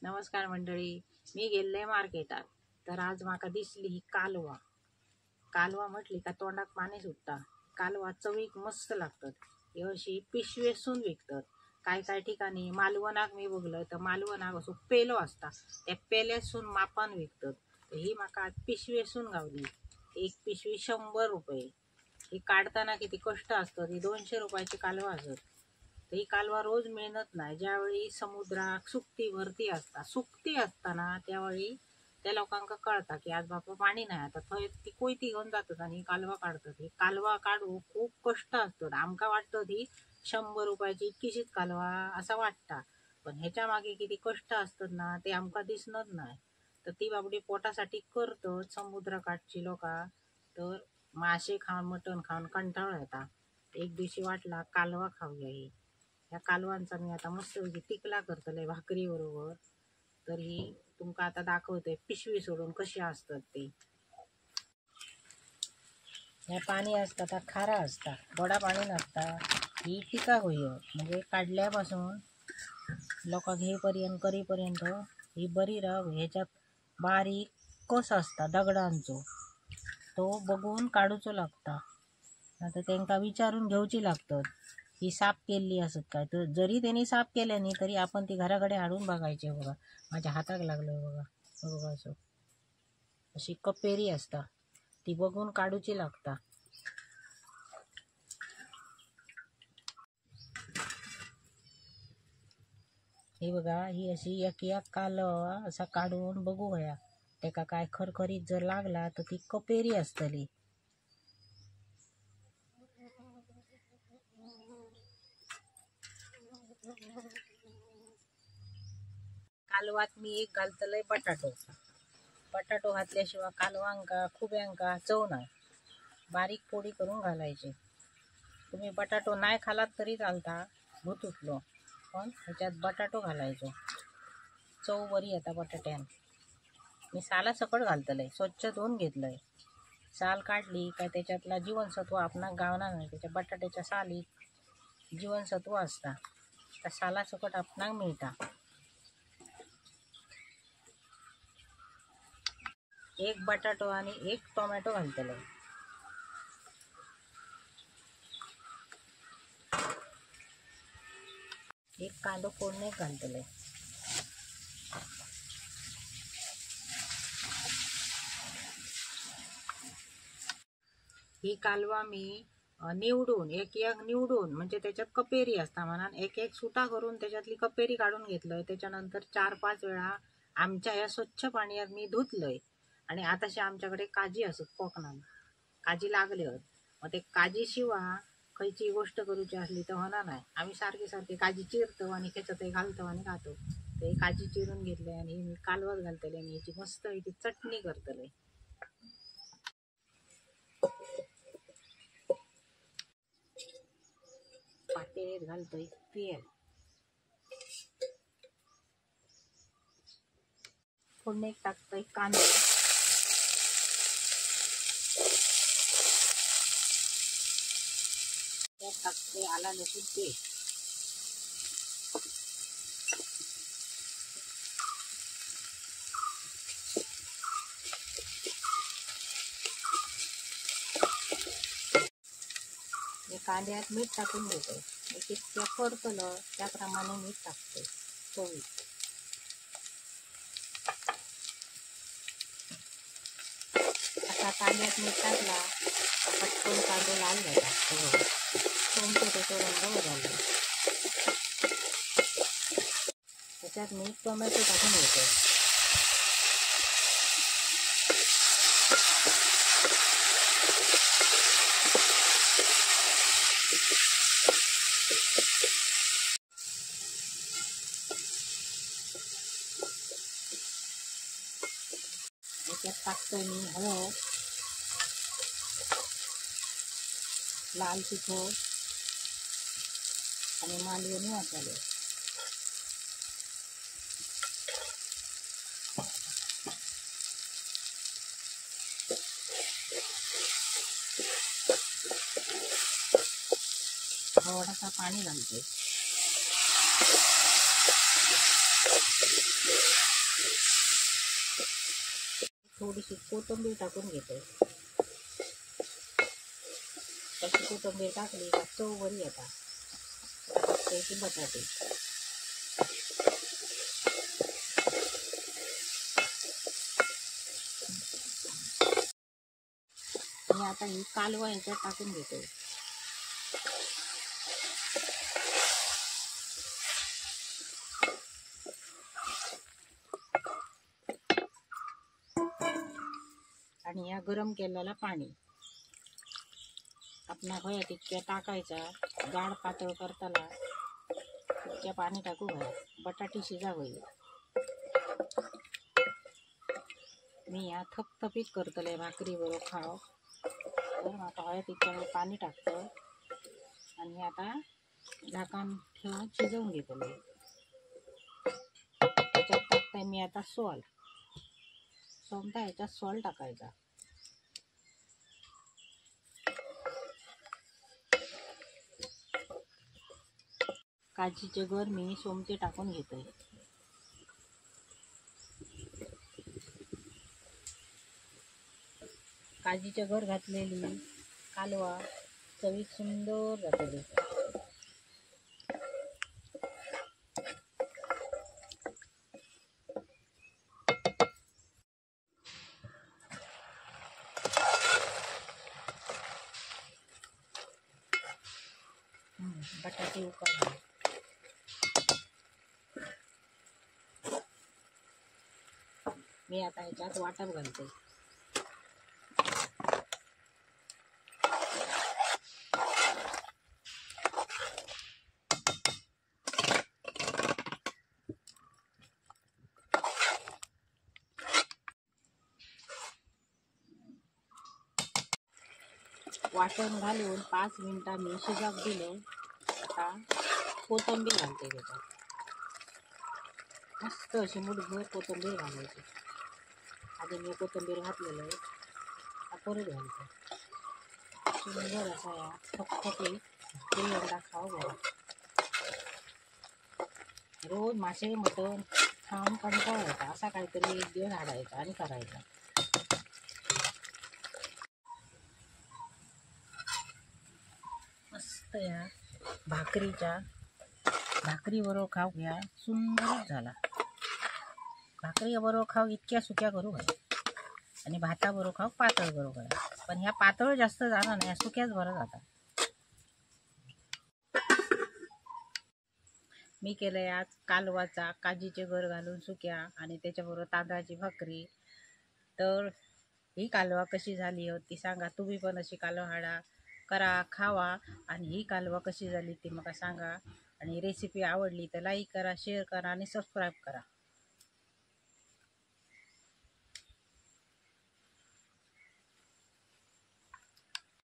नमस्कार मंडळी, मी गेल्ले मार्केटात तर आज माका दिसली ही कालवा। कालवा म्हटली का तोंडाक पाणी सुटता। कालवा चवीक मस्त लागतात। ही अशी पिशवेसून विकतात। काय काय ठिकाणी मालवणाक मी बघलं तर मालवणाक असो पेलो असता, त्या पेल्यासून मापान विकतात। तर ही माका आज पिशवेसून गावली। एक पिशवी 100 रुपये। ही काढताना किती कष्ट असतात। ही 200 रुपयाची कालवा असत। तर ही कालवा रोज मिळत नाही। ज्यावेळी समुद्रात सुकती भरती असता, सुकती असताना त्यावेळी त्या लोकांका कळता की आज बापा पाणी नाही, आता थंय ती कोयती घेऊन जातात आणि कालवा काढतात। ही कालवा काढू खूप कष्ट असतात। आमका वाटतं ती 100 रुपयाची इतकीशीच कालवा असा वाटता, पण ह्याच्या मागे किती कष्ट असतात ना ते आमका दिसत नाही। तर ती बाबडी पोटासाठी करतात समुद्राकाठची लोका। तर मासे खाऊन मटण खाऊन कंटाळा येता। एक दिवशी वाटला कालवा खाऊया। ही ह्या कालवांचा मी आता मस्तपैकी तिकला करतले भाकरी बरोबर। तर ही तुमका आता दाखवते पिशवी सोडून कशी असतात ते। ह्या पाणी असता त्या खारा असता, गोडा पाणी नसता। ही टिका होई म्हणजे काढल्यापासून लोकांक हे पर्यंत करीपर्यंत ही बरी राव। ह्याच्यात बारीक कस असता दगडांचो, तो बघून काढूचो लागता, आता त्यांका विचारून घेवची लागतात ही साफ केली असत काय। तर जरी त्यांनी साफ केले नाही तरी आपण ती घराकडे हाडून बघायची। बघा माझ्या हाताक लागलं, बघा बघा असं अशी कपेरी असता ती बघून काढूची लागता। हे बघा ही अशी एक एक कालवा असा काढून बघू हया, तेका काय खरखरीत जर लागला तर ती कपेरी असतली। कालवात मी एक घालतलय बटाटो। बटाटो घातल्याशिवाय कालवांका खुब्यांका चव नाही। बारीक फोडी करून घालायची। तुम्ही बटाटो नाही खालात तरी चालता, भूत उठलो, पण ह्याच्यात बटाटो घालायचो, चव बरी येता बटाट्यान। मी साला सकट घालतलय, स्वच्छ धुवून घेतलंय। साल काढली काय त्याच्यातला जीवनसत्व आपणाक गावणार नाही। त्याच्या बटाट्याच्या सालीत जीवनसत्व असता, त्या साला सकट आपणाक मिळता। एक बटाटो आणि एक टोमॅटो घालतले। एक कांदो फोडणे घालतले। ही कालवा मी निवडून एक एक निवडून म्हणजे त्याच्यात कपेरी असता म्हणून एक एक सुटा करून त्याच्यातली कपेरी काढून घेतलंय। त्याच्यानंतर 4-5 वेळा आमच्या ह्या स्वच्छ पाण्यात मी धुतलंय। आणि आताशी आमच्याकडे काजी असत कोकणात, काजी लागले होत, मग ते काजी शिवा खयची गोष्ट करूची असली तर होणार नाही। आम्ही सारखे सारखे काजी चिरतो आणि खेचत घालतो आणि खातो। ते काजी चिरून घेतले आणि मी कालवात घालतले आणि ह्याची मस्त ह्याची चटणी करतले। पातेल्यात घालतोय तेल, फोडणीत टाकतोय कांदे, टाकतोय आला लसूण पेस्ट, कांद्यात मीठ टाकून घेतो। कितक्या परतलं त्याप्रमाणे मीठ टाकतो चवीक। आता कांद्यात मीठ टाकला पटकन कांदो लाल झाला, टोमॅटो त्याचा रंग बदलला। त्याच्यात मी टोमॅटो टाकून घेतो। त्याच्यात टाकतोय मी हळद, लाल तिखट आणि मालवणी मसाले। थोडासा पाणी घालते। थोडीशी कोथिंबीर टाकून घेते। तशी कोथिंबीर टाकली का चव बरी येता। टाकते बटाटे। आणि आता ही कालवा ह्याच्यात टाकून घेते। आणि या गरम केलेला पाणी आपणा हव्या तितक्या टाकायचा, गाढ पातळ करताना तितक्या पाणी टाकू हव्या, बटाटी शिजावं। मी या थपथपीत करतले भाकरी बरोबर खाव, तर आता हव्या तितक्या मी पाणी टाकतो आणि आता झाकण ठेवून शिजवून घेतले। त्याच्यात टाकते मी आता सोल, सोमता ह्याच्यात सोल टाकायचा। काजीचे गर मी सोमते टाकून घेते। काजीचे गर घातलेली कालवा चवीक सुंदर जातली। बटाटे उकडले। मी आता ह्याच्यात वाटप घालते। वाटण घालून 5 मिनिटां मी शिजाक दिले। आता कोथिंबीर घालते त्याच्यात, मस्त अशी मुठभर कोथिंबीर घालायची। आधी मी कोथिंबीर घातलेलं आहे, आता परत घालते। सुंदर असा या थपथपीत अंडा खाऊ बघा। रोज मासे मटण खाऊन कंटाळा होता, असा काहीतरी एक दिवस हाडायचा आणि करायचा। मस्त या भाकरीच्या भाकरीबरोबर खाऊ घ्या, सुंदरच झाला। भाकरीबरोबर खाऊ इतक्या सुक्या करू घ्या आणि भाताबरोबर खाऊ पातळ बरोबर, पण ह्या पातळ जास्त जाणार नाही, सुक्याच बरं जातात। मी केलं आज कालवाचा काजीचे गर घालून सुक्या आणि त्याच्याबरोबर तांदळाची भाकरी। तर ही कालवा कशी झाली होती सांगा, तुम्ही पण अशी कालवा हाडा करा खावा आणि ही कालवा कशी झाली ती मला सांगा। आणि रेसिपी आवडली तर लाईक करा, शेअर करा आणि सबस्क्राईब करा।